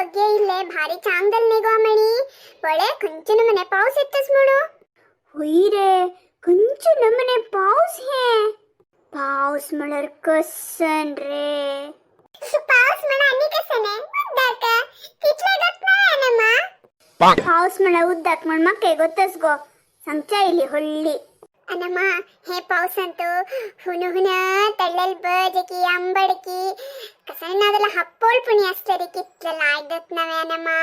वग्गे इल्ले भारी चांग न्ही गो अमणी. पळय खंयचे नमने पावस येतस म्हणू. हुई रे, खंयचे नमने पावस हे. पावस म्हळ्यार कसन रे. पावस म्हण आनी कसं न्ही उद्दाक तितले गोत ना मा. पावस म्हळ्यार उद्दाक म्हण म्हाका गोतस गो, सांगच्या आयली व्हडली. अनमा हे पावसांत हुन हुन तळ्ळेल बजकी आंबडकी कसं ना हप्पोळ पुणी असले रे, कितले लायक दत नवे अनमा.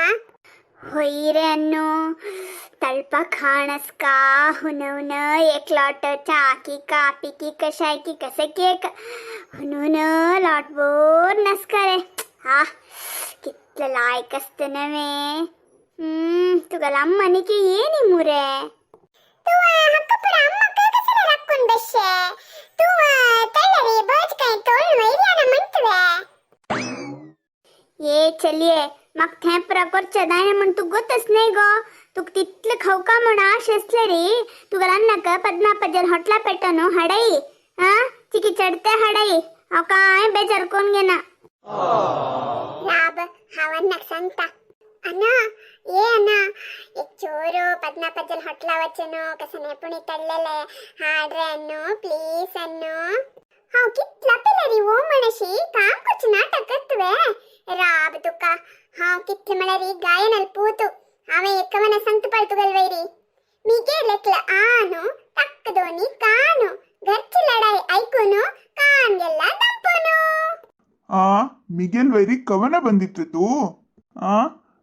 होय रे अन्नू, तळपा खाण असका हुन हुन एक लोट चा की कापी की कशाय की कसं केक हुन हुन लोट बोर नसका रे. हा कितलं लायक असतं नव्हे. तुका अम्मा निकी ये मुरे. तू हक्कपुರ ಅಮ್ಮಕ್ಕ ಕಸಲ ರಕ್ಕುನ್ ಬೆಶ್ಶೆ ತೂ ತಳ್ಳರಿ ಬಜ್ ಕೈ ತೋಳ್ ವೈರ್ಯಾನ ಮಂತುವೆ. ये चलिये, म्हाका थें पुरा करचें जायना म्हण तुका गोतच न्हय गो. तुका तितलें खावका म्हण आश आसले रे. तुका रान्नाक पद्मापजल हॉटला पेटोन हाडाई, हा चिकी चडते हाडाई. हांव कांय बेजार कोण घेना. राब हांव अन्नाक सांगता. अण्णा ये अण्णा एक चोರು पद्मापजल हॉटला वचून कसं नेपुणी तळलेले हाड रे अन्नू, प्लीज अन्नू. हांव कितला पेलरी ओ म्हणशी काम करचें नाटक करतवे. राब तुका हांव कितले म्हळ्यार गायनल पूतु. हांवें एकवನ सांगता पळ तुगेल वैरी. मीगे लेकल आनु तक्क दोनी कानु घरची लढाई ऐकून कान गेಲ್ಲ दंपूನು. ಆ ಮಿಗೆಲ್ ವೈರಿ ಕವನ ಬಂದಿತ್ತು ತೂ. ಆ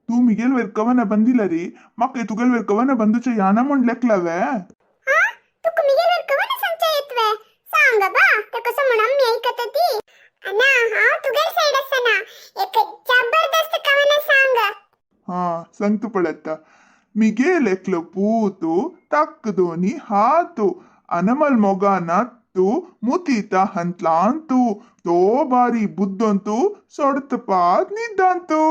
तू मिगेल वयर कवना ಬಂದಿಲ್ಲ ರೀ, ಮಕ್ಕ ತುಗಲ್ ವೈರ್ ಕವನ ಬಂದುಚ ಯಾನ म्हण लेकलावे. हा तुक मिगेल कवन सांगच्या येतवे सांग बा, ते कसं म्हण आम्ही ऐकत ती. अण्णा हांव तुगेल साईड असताना एक जबरदस्त कवन सांग. हा सांगतो पळयता. मिगेल एकलो पूतु तक्क दोनी हातु अनमल ಮೊಗ ನತ್ತು ಮುತೀತ ಹಂತ್ಲಾಂತು ತೋ ಬಾರಿ ಬುದ್ಧಂತು ಸೊಡ್ತ ಪಾತ್ ನಿದ್ದಂತು.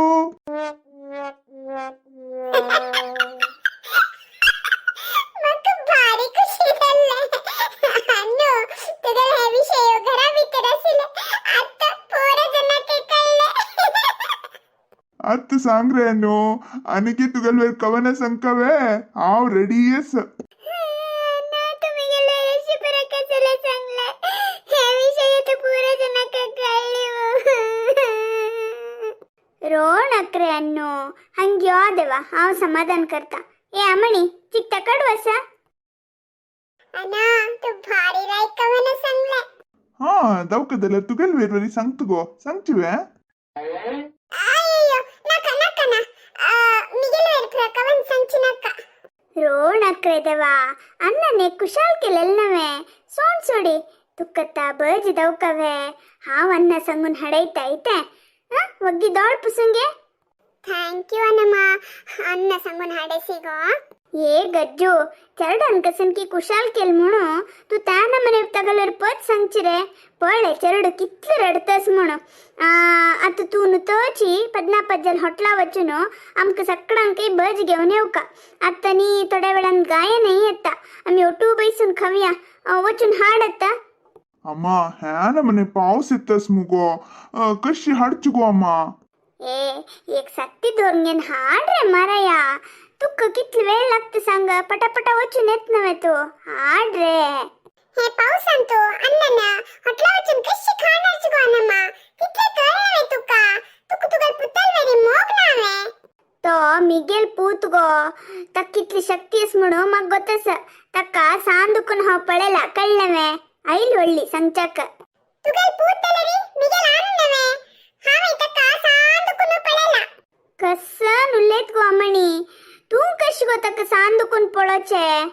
मग भारी खुशी जाल्ले अण्णू. तुगेल हे विषय घरा भितर आशिल्ले आतां पोरा जनाक कळ्ळे. ಅತ್ತು सांಗ್ರೇನು ಅನಿಕೆ ತುಗಲ್ ವೇರ್ ಕವನ ಸಂಕವೇ ಹಾವ್ ರೆಡಿ ಎಸ್. ना तुम्ही गेले पुरा कशाला सांगले हे विषय तर पुरा जणांक कळले. ರೋಣಕ್ರೆ ಅನ್ನು ಹಂಗೆ ದೇವ हांव समाधान करता. ए अमणी चिकता कडवसा. अण्णा तू भारी राय कवन सांगले. हा दवकदल तुगेल वेर वरी सांगतु गो, सांगचिवे. अय्यो नका नका ना, मिगेल वेर पुरा कवन सांगची नका. ರೋಣಕ್ರೆ ದೇವಾ, ಅಣ್ಣನೆ ಕುಶಾಲ್ केलेल नव्हे सोड सोडी. तुकता बज दवकवे हांव अन्न सांगून हाडयता इते. हा वग्गी दोळ पुसूंगे. Thank you अनमा, अन्न सांगून हाडेसी गो. ए गज्जू, चेरडान कसन की कुशाल केल म्हणू तू त्या नमने तगलर पद सांगची रे. पळय चेरडू कितले रडतस म्हणू. आतां तूं नुतोची पद्मापज्जल हॉटला वचून आमकां सगळ्यांकय बज घेवन येवका. आतां न्ही थोड्या वेळान गायनय येता, आमी ओटू बैसून खावया. वचून हाड आतां. ಅಮ್ಮ ಹ್ಯಾ ನಮನೆ ಪಾವ್ಸ್ ಇತ್ತಸ್ ಮುಗೋ, ಕಶಿ ಹಡ್ಚುಗೋ ಅಮ್ಮ. ए एक सक्ती धरून हाड रे माराया. तुका कितले वेळ लागता सांग, पटापटा वचून येत नव्हे तू, हाड रे. हे पावसान तू अण्णन हॉटला वचून कशी खाणारची गो अनमा, तितले कळ्ळे तुका. तुका तुगेल पुतल वेरी मोग नावे. तो मिगेल पूत गो, तक कितली शक्ती आस म्हणून म्हाका गोतस. ताका सांदुकून हांव पळयला, कळ्ळें? आयल व्हडली सांगच्याक. तुगेल पूत री मिगेल आन नवे, हांवें ताका सांदुकून पळयला. कसन उलयत गो अमणी तूं, कशी गो ताका सांदुकून पळोवचें?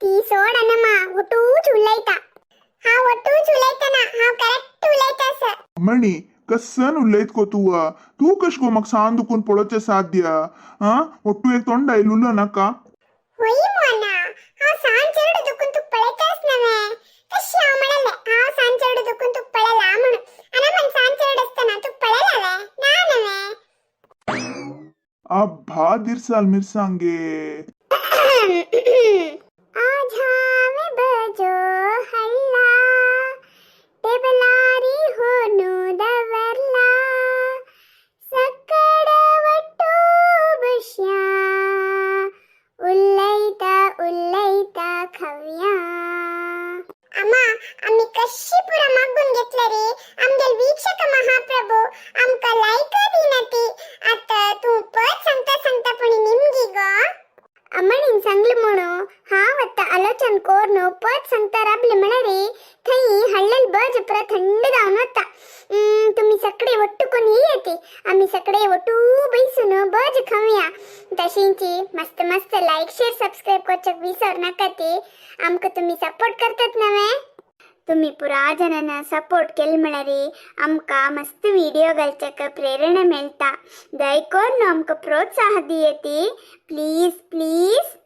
ती सोड अनमा, ಒಟ್ಟೂಚ್ ಉಲ್ಲೈತ. हांव ಒಟ್ಟೂಚ್ उलयतना हांव करेक्ट उलयतास. ಅಮ್ಮಣಿ ಕಸ್ಸನ್ ಉಲ್ಲೈತ್ಕೋ ತೂವ. ತೂ ಕಶ್ಗೋ ಮಕ್ ಸಾಂದುಕುನ್ ಪೊಳಚೆ ಸಾಧ್ಯ? ಆ ಒಟ್ಟು ಏಕ್ ತೊಂಡ ಇಲ್ಲಿ ಉಲ್ಲನಕ್ಕ. ಹೊಯ್ ಮೋನ, ಹಾವ್ ಸಾನ್ ಚೆರಡು ದುಕ್ಕುನ್ ತುಕ್ ಪಳೆತಾಸ್ ನವೆ. ಕಶ್ ಹಾವ್ ಮಳಲೆ ಹಾವ್ ಸಾನ್ ಚೆರಡು ದುಕ್ಕುನ್ ತುಕ್ ಪಳೆಲ ಆಮಣು. ಅನಮನ್ ಸಾನ್ ಚೆರಡಸ್ತನ ತುಕ್ ಪಳೆಲವೆ ನಾನವೆ. ಅಬ್ಬಾ ದಿರ್ಸಾಲ್ ಮಿರ್ಸಾಂಗೆ. आझावे बजो हल्ला टेबलारी होनु दवरला सಕ್ಕಡ ಒಟ್ಟು आमकां लायक दिना ती. आतां तूं पद सांगता सांगता पुणी निमगी गो. अम्मणीन सांगले म्हणू हांव आतां आलोचन कोर्न पद सांगता राबले म्हळ्यार थंय हळ्ळेल बज पुरा थंड जावन वता. तुमी सगळे ಒಟ್ಟು कोन येती, आमी सगळे ಒಟ್ಟು बैसून बज खावया. तशींची मस्त मस्त लाईक शेअर सबस्क्राईब करच्याक विसर नाकाती. आमकां तुमी सपोर्ट करतात नवे. तुम्ही पुरा जणांना सपोर्ट केल म्हळ्यार आमकां मस्त व्हिडिओ घालच्याक प्रेरणा मेळटा. दयकोन आमकां प्रोत्साह दियती, प्लीज प्लीज.